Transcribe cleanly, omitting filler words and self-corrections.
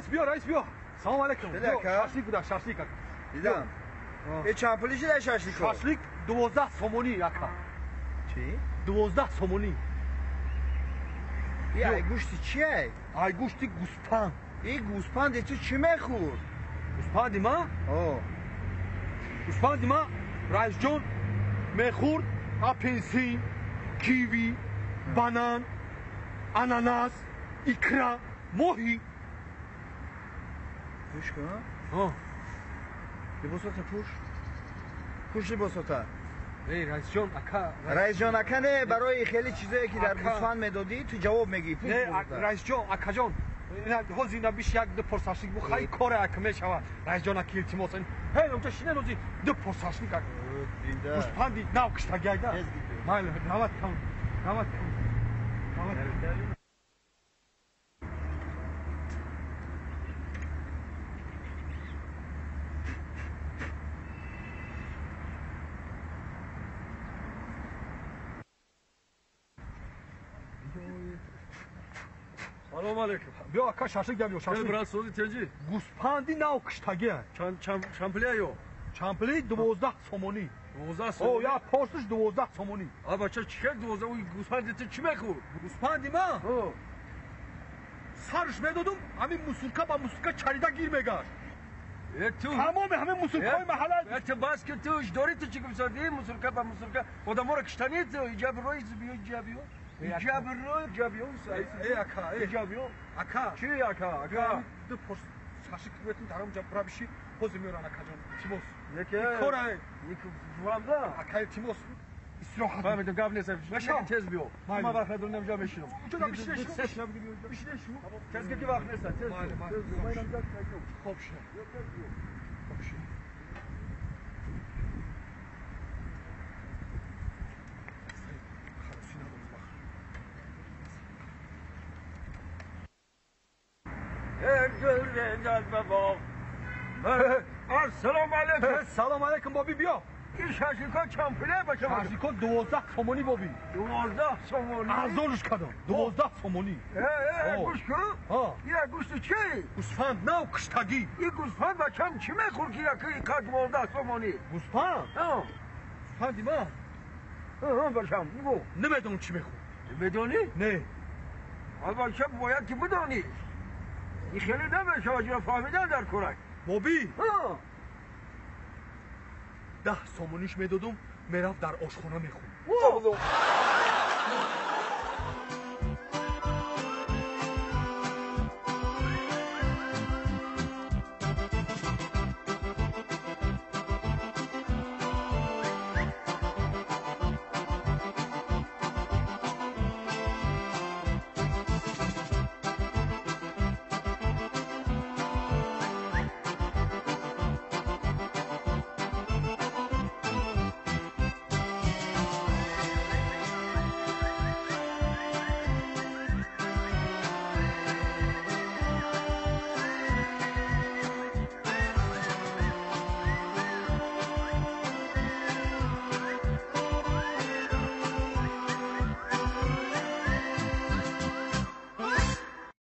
Раис биё, раис биё. Салом алейкум. Шашлик буда, шашлик ака. Дидам. Э чанд пули шуда шашлик? Шашлик 12 сомонӣ ака. Чӣ? 12 сомонӣ. И ай гӯшти чи ай? Ай гӯшти гӯспанд. И гӯспанди ту чӣ мехӯрд? Гӯспанди ма? О. Гӯспанди ма раисҷон мехӯрд апельсин, киви, банан, ананас, икра, моҳӣ. Гӯш кун. Либосота пӯш. Пӯш либосота. Эй, раисҷон ака. Раисҷон ака не, барои хеле чизое ки дар гӯсфанд медодӣ, ту ҷавоб мегӣ. Не, раисҷон акаҷон, ҳозир ина биш як ду пор шашлик бу хай коре ака мешавад. Раисҷон ака илтимос. Ҳей, онҷо шинен ҳозир ду пор шашлик ака. Гӯспанди нав киштаги айда. Майли, рават кун. Рават кун. Рават кун. Салом алейкум. Биё ака шашлик дам, шашлик. Брат, сози тенҷи. Гӯспанди нав киштаги. Чанд пули ё? Чанд пули 12 сомонӣ. 12 сомонӣ. О, я порсиш 12 сомонӣ. А бача чӣ хел 12? Ӯ гӯспанди ту чӣ мехӯрд? Гӯспанди ма? Сарш медодум, ҳамин мусурка ба мусурка чарида гир мегашт. Тамоми ҳамин мусуркаҳои маҳалла. Ту бас ки ту дорӣ ту чӣ гуфтӣ? Мусурка ба мусурка одаморо киштанӣ ту иҷа биро, биё иҷа биё. Иҷа биро, иҷа биё. Э ака, э иҷа биё. Ака. Чӣ ака? Ака. Ду пор шашлик метун дар онҷа бура биши, ҳозир меоран акаҷон. Илтимос. Неке. Кора. Неке фаҳмда? Ака илтимос. Истироҳат. Фаҳмидам, гап нест. Мешавам. Тез биё. Ман вақт надорам, инҷа мешинам. Онҷо бишинед шумо. Бишинед шумо. Тез ки вақт нест. Тез. Хоб шуд. Хоб шуд. Салом алейкум. Салом алейкум, боби биё. Ин шашликҳо чанд пуле бача? Шашликҳо 12 сомонӣ боби. 12 сомонӣ. Арзонш кардам. 12 сомонӣ. Э, гӯш кун. Ин гӯшти чӣ? Гӯсфанд нав киштагӣ. Ин гӯсфанд бачам чӣ мехӯрд ки яки ка 12 сомонӣ? Гӯсфанд? Гӯсфанди ма? Бачам, бигӯ. Намедонам чӣ мехӯрд. Намедонӣ? Не. Бача бояд ки бидонӣ. Ин хеле намешавад, ҷура фаҳмидан дар кӯрак. Боби? 10 сомониш медодум, мерафт дар ошхона мехӯрд.